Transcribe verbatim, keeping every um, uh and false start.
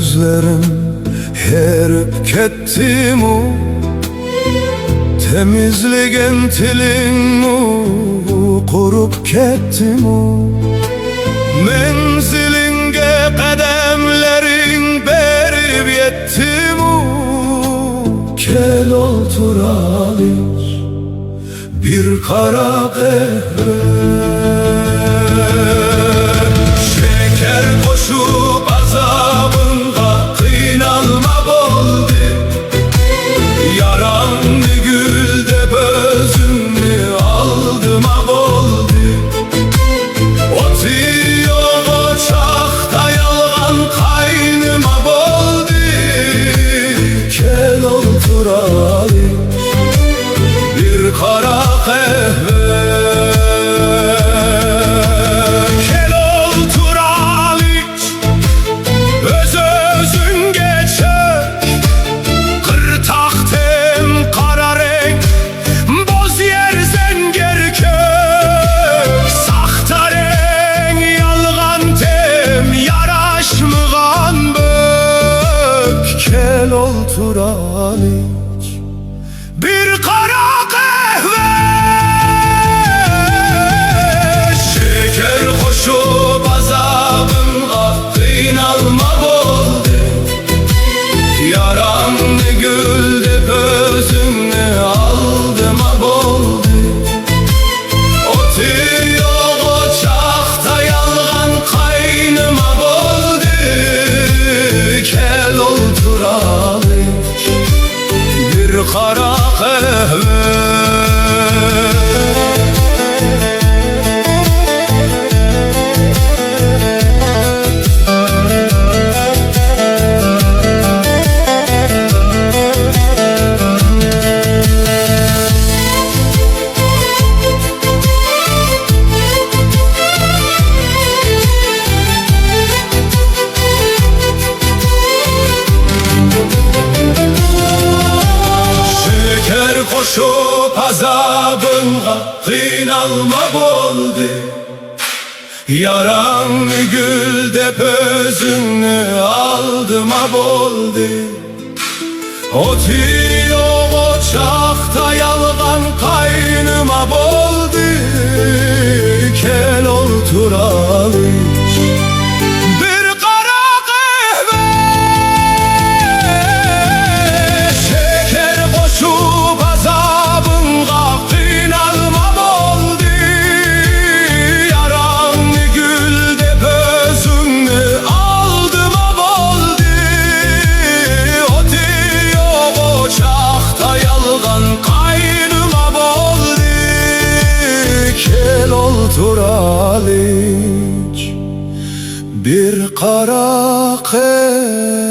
كۆزلىرىڭ ھېرىپ كەتتىمۇ؟ تەمىزلىگەن تىلىڭمۇ قۇرۇپ كەتتىمۇ؟ مەنزىلىڭگە قەدەملىرىڭ بېرىپ يەتتىمۇ؟ كەل ئولتۇرايلى بىر قارا قەھۋە. شېكەر قوشۇپ ئازابىڭغا قىينالما بولدى. ياراڭنى گۈل دەپ ئۆزۈڭنى ئالدىما بولدى. ئوتى يوق ئوچاقتا يالغان قاينىما بولدى. كەل ئولتۇرايلى بىر قارا قەھۋە. كەل ئولتۇرايلى ئۆز-ئۆزۈڭگە چۆك. قىرتاق تەم، قارا رەڭ، بوز يەر، زەڭگەر كۆك. ساختا رەڭ، يالغان تەم، ياراشمىغان بۆك. كەل ئولتۇرايلى بىر قارا قەھۋە. شېكەر قوشۇپ ئازابىڭغا قىينالما بولدى. ياراڭنى گۈل دەپ ئۆزۈڭنى ئالدىما بولدى. ئوتى يوق ئوچاقتا يالغان قاينىما بولدى. كەل ئولتۇرايلى بىر قارا قەھۋە. شېكەر قوشۇپ ئازابىڭغا قىينالما بولدى. ياراڭنى گۈل دەپ ئۆزۈڭنى ئالدىما بولدى. ئوتى يوق ئوچاقتا يالغان قاينىما بولدى. كەل ئولتۇرايلى بىر قارا قەھۋە. شېكەر قوشۇپ ئازابىڭغا قىينالما بولدى. ياراڭنى گۈل دەپ ئۆزۈڭنى ئالدىما بولدى. ئوتى يوق ئوچاقتا يالغان قاينىما بولدى. كەل ئولتۇرايلى بىر قارا قەھۋە.